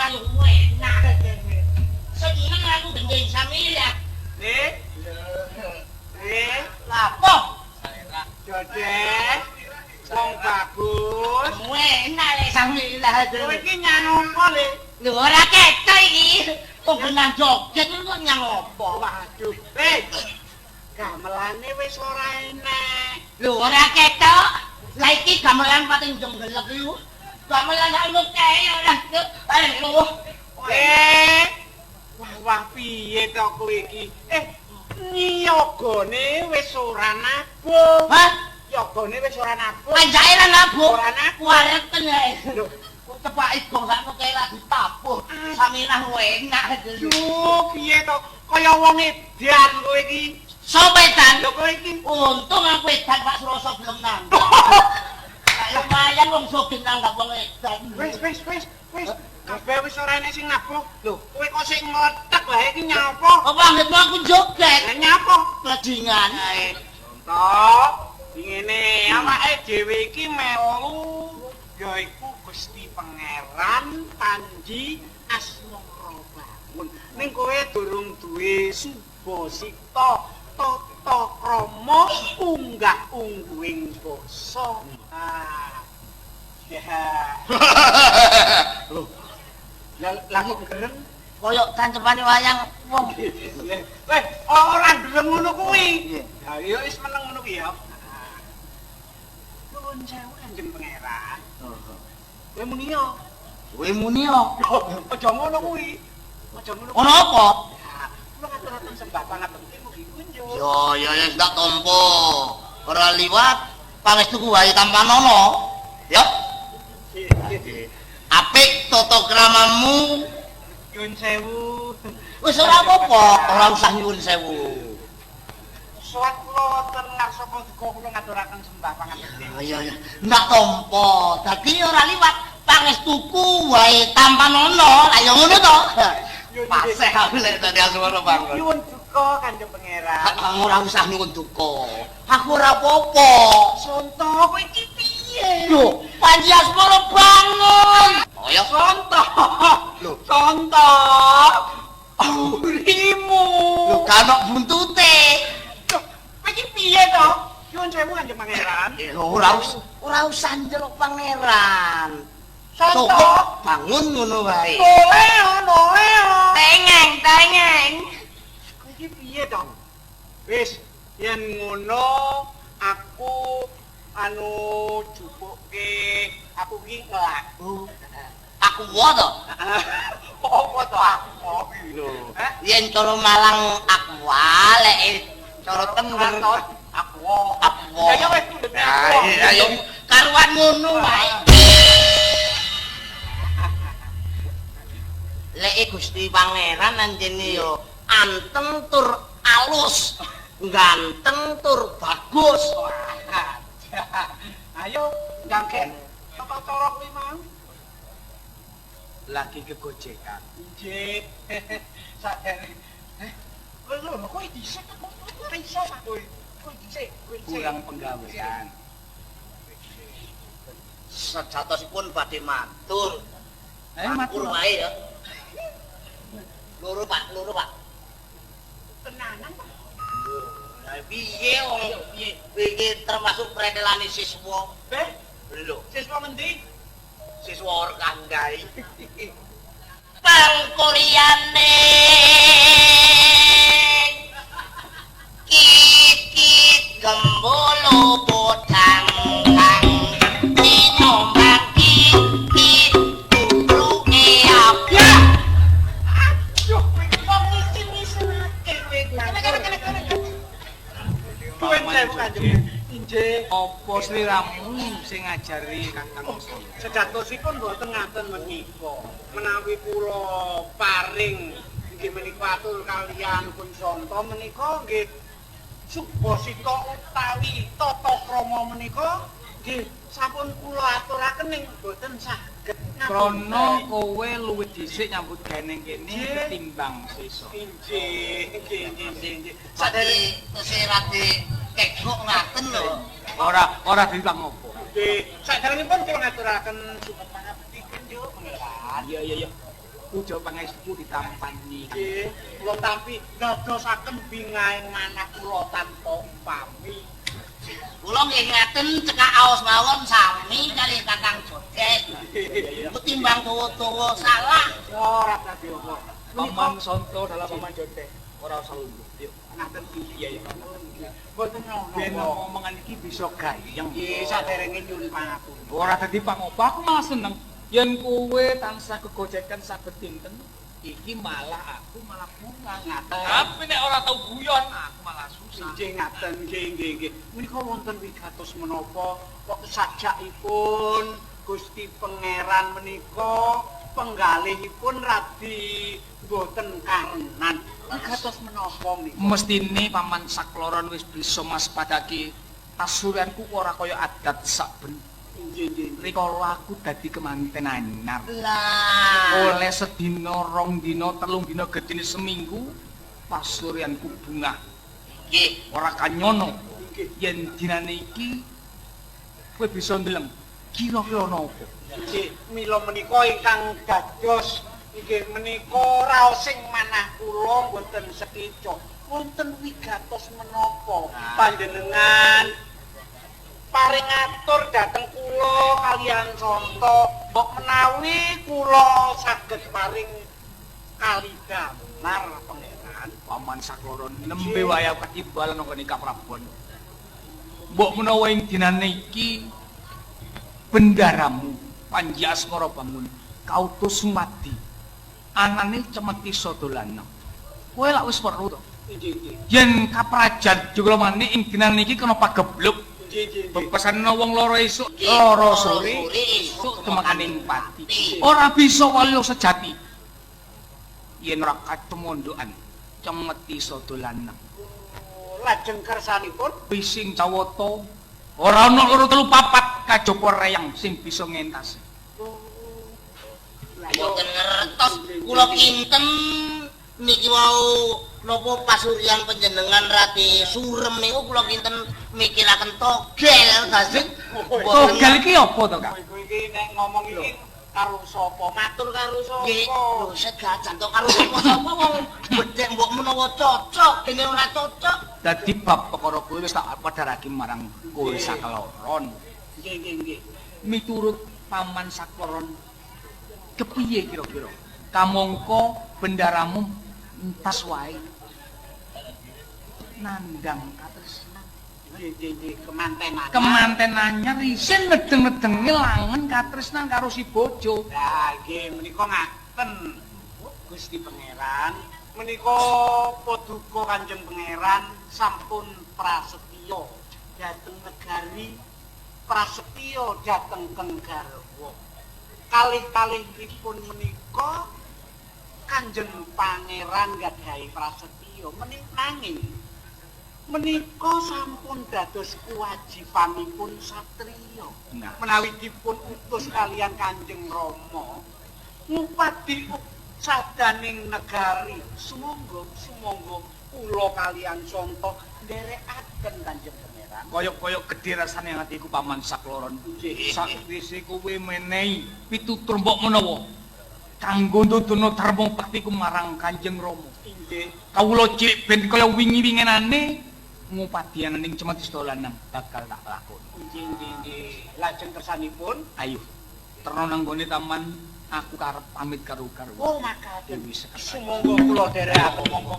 yo enak. Seneng aku gendeng Samilah. Le. Le, Lapo? Jodes. Wong bagus. Enak lek Samilah. Kowe iki nyang apa, Le? Lho ora ketok iki. Kok genah joget kok nyang apa? Waduh. Le. Gamelane wis ora enek. Lho ora ketok. Lah iki gamelan pating jenggelek iku. Gamelan sak ngono kae ora. Ayo. Le. Wah, wah piye to kowe iki? Niyogane wis ora nabuh. Hah? Yogane wis ora nabuh. Panjake ra nabuh. Ora nabuh. Wareten ae. Lho, Kok tepake gong sak ngono kae lagi tabuh. Saminah enak. Duh, piye to? Kaya wong edan kowe iki. Sopo edan? Lho kowe iki. Untung aku edan Pak Suroso belum nanggap. Lumayan wong sugih nanggap wong edan. Wis, wis, wis, wis. Kabeh wis ora enek sing nabuh. Lho, kowe kok sing ngletek wae iki nyapa? Apa anggitmu aku joget? Lah nyapa? Bajingan. Contoh, ngene, awake dhewe iki melu yaiku Gusti Pangeran Panji Asmara Bangun. Ning kowe durung duwe subasita tata krama unggah ungguhing basa. Ah. Ya. Lho, Lah lah kok gereng? koyo tancepane wayang wong. Weh, ora gereng ngono kuwi. Ha ya wis meneng ngono kuwi ya. Nuwun sewu Kanjeng Pangeran. Kowe muni yo. Kowe muni yo. Aja ngono kuwi. Aja ngono. Ono apa? Kula ngaturaken sembah pangabekti mugi kunjuk. Yo yo wis tak tampa. Ora liwat pangestuku wae tampanono. Yo. Apik tata kramamu. Nyuwun sewu. Wis ora apa-apa, ora usah nyuwun sewu. Sowan kula wonten ngarsa paduka kula ngaturaken sembah pangabekti. Iya iya, ndak tampa. Dadi ora liwat pangestuku wae tampanono. Lah ya ngono to. Paseh aku lek dadi Asmara Bangun. Nyuwun duka Kanjeng Pangeran. Ora usah nyuwun duka. Aku ora apa-apa. Sonto kowe iki piye? Lho, Panji Asmara Bangun. Oh ya. Sonto. Lho. Sonto. Urimu. Lho, kanok buntute. Lho, kowe iki piye to? Nyuwun sewu Kanjeng Pangeran. Ora usah njeluk pangeran. Sonto. Cukup bangun ngono wae. Noleo, noleo. Tengeng, tengeng. Kowe iki piye to? Wis, yen ngono aku anu jupuke aku iki ngelak. Aku wae to. Apa to aku? Lho. Hah? Yen cara Malang aku wae, lek cara Tengger Aku. aku. Ya ya wis. Ah, iya, iya. Karuan ngono wae. Lek Gusti Pangeran anjene yo anteng tur alus, ganteng tur bagus. Ayo, jangken. Tata cara kuwi mau. Lagi kegojekan. Nggih. Sadar. Lho, kowe dhisik kok ora iso ta kowe. Kowe dhisik, kowe dhisik. Kurang penggawean. Sejatosipun badhe matur. Matur wae ya. Loro Pak, loro Pak. Tenanan Pak. Lah piye wong piye? Iki termasuk pretelane siswa. Beh, Lho, siswa ngendi? Siswa Orkandai. Pangkoryane kikit gembolo podang kang tinombang kikit kubruke apa. Aduh, kowe wong ngisin-ngisinake kowe kuwi. Kene kene kene. Nuwun sewu Kanjeng. Injih. Apa sliramu sing ngajari Kakang Muslim? Sejatosipun boten ngaten menika. Menawi kula paring inggih menika atur kaliyan pun Sonto menika nggih subasita utawi tata krama menika nggih sampun kula aturaken ning boten saged Krana kowe luwih dhisik nyambut gawe ning kene ketimbang sesuk. Injih, injih, injih, injih. Sadhe tesih radi kegok ngaten lho. Ora ora dadi pangopo. Nggih, saderengipun kula ngaturaken sumpah pangabekti kunjuk Pangeran. Iya iya iya. Puja pangestuku ditampani. Nggih, kula tampi dadosaken bingahing manah kula tanpa upami. Kula nggih ngaten cekak aos mawon sami kalih Kakang Jodek. Ketimbang dawa-dawa salah. Ora dadi apa. Paman Sonto dalam Paman Jodek ora usah lungguh. Yuk. Ngaten Iya iya. Mboten ngono. Ben omongan iki bisa gayeng. Nggih, saderenge nyuwun pangapura. Ora dadi pangopo, aku malah seneng. Yen kowe tansah kegojekan saben dinten, iki malah aku malah pulang. Ngaten. Tapi nek ora tau guyon, aku malah susah. Nggih ngaten, nggih nggih nggih. Menika wonten wigatos menapa kok sajakipun Gusti Pangeran menika penggalihipun radi boten karenan. Wigatos menapa menika? Mestine Paman Sakloron wis bisa maspadake pasuryanku ora kaya adat saben Nggih nggih. rikala aku dadi kemanten anyar. Lah. Oleh sedina, rong dina, telung dina, gedene seminggu pasuryanku bungah. Nggih. Ora kanyono Nggih. yen dinane iki kowe bisa ndeleng kira-kira ana apa. Nggih, mila menika ingkang dados inggih menika raosing manah kula mboten sekeca. Wonten wigatos menapa panjenengan paring atur dhateng kula kaliyan Sonto mbok menawi kula saged paring kalidamar Pangeran. Paman Sakloron nembe wayah ketimbalan nang ngene Kaprabon. Mbok menawa ing dinane iki bendaramu Panji Asmara Bangun kautus sumadi anane cemeti Sadolana. Kowe lak wis weruh to. Nggih nggih. Yen kaprajan Joglamani ing dinane iki kena pagebluk Nggih nggih. bepesan wong loro esuk Nggih, loro loro sore sore, esuk tumekaning pati. Pati. Ora bisa walya sejati. Yen ora kacemondokan cemeti Sadolana. Lajeng kersanipun Pising Jawata ora ana loro telu papat kajaba reyang sing bisa ngentasi. Mboten ngertos kula kinten niki wau napa pasuryan panjenengan radi surem niku kula kinten mikiraken togel dadi Togel iki apa to, Kak? Kowe iki nek ngomong iki karo sapa? Matur karo sapa? Nggih, lho segajan to karo sapa-sapa wong bedhek mbok menawa cocok dene ora cocok. Dadi bab perkara kuwi wis tak padharake marang kowe sakloron. Nggih nggih nggih. Miturut Paman Sakloron kepiye kira-kira? Kamangka bendaramu entas wae nandang katresnan. Nggih nggih nggih kemantenan. Kemanten anyar isin nedeng-nedenge langen katresnan karo si bojo. Lah nggih menika ngaten Gusti Pangeran. Menika paduka Kanjeng Pangeran sampun prasetya dhateng negari, prasetya dhateng keng garwa. Kalih-kalihipun menika Kanjeng Pangeran gadhahi prasetya nanging menika sampun dados kewajibanipun satriya. Nah. Menawi dipun utus kaliyan Kanjeng Rama ngupadi sadaning negari, sumangga sumangga kula kaliyan Sonto nderekaken Kanjeng Pangeran. Koyok-koyok gedhe rasane atiku Paman Sakloron. Nggih. Sakwise kowe menehi pitutur mbok menawa kanggo ndudono dharma bektiku marang Kanjeng Rama. Inggih. Kawula cilik ben kaya wingi-winginane ngupadian ning Cemeti Lanang bakal tak lakoni. Nggih nggih nggih. Lajeng kersanipun Ayo, terno nang gone taman aku karep pamit karo garwa. Oh makaten. Dewi Sekar. Sumangga kula dherekaken monggo.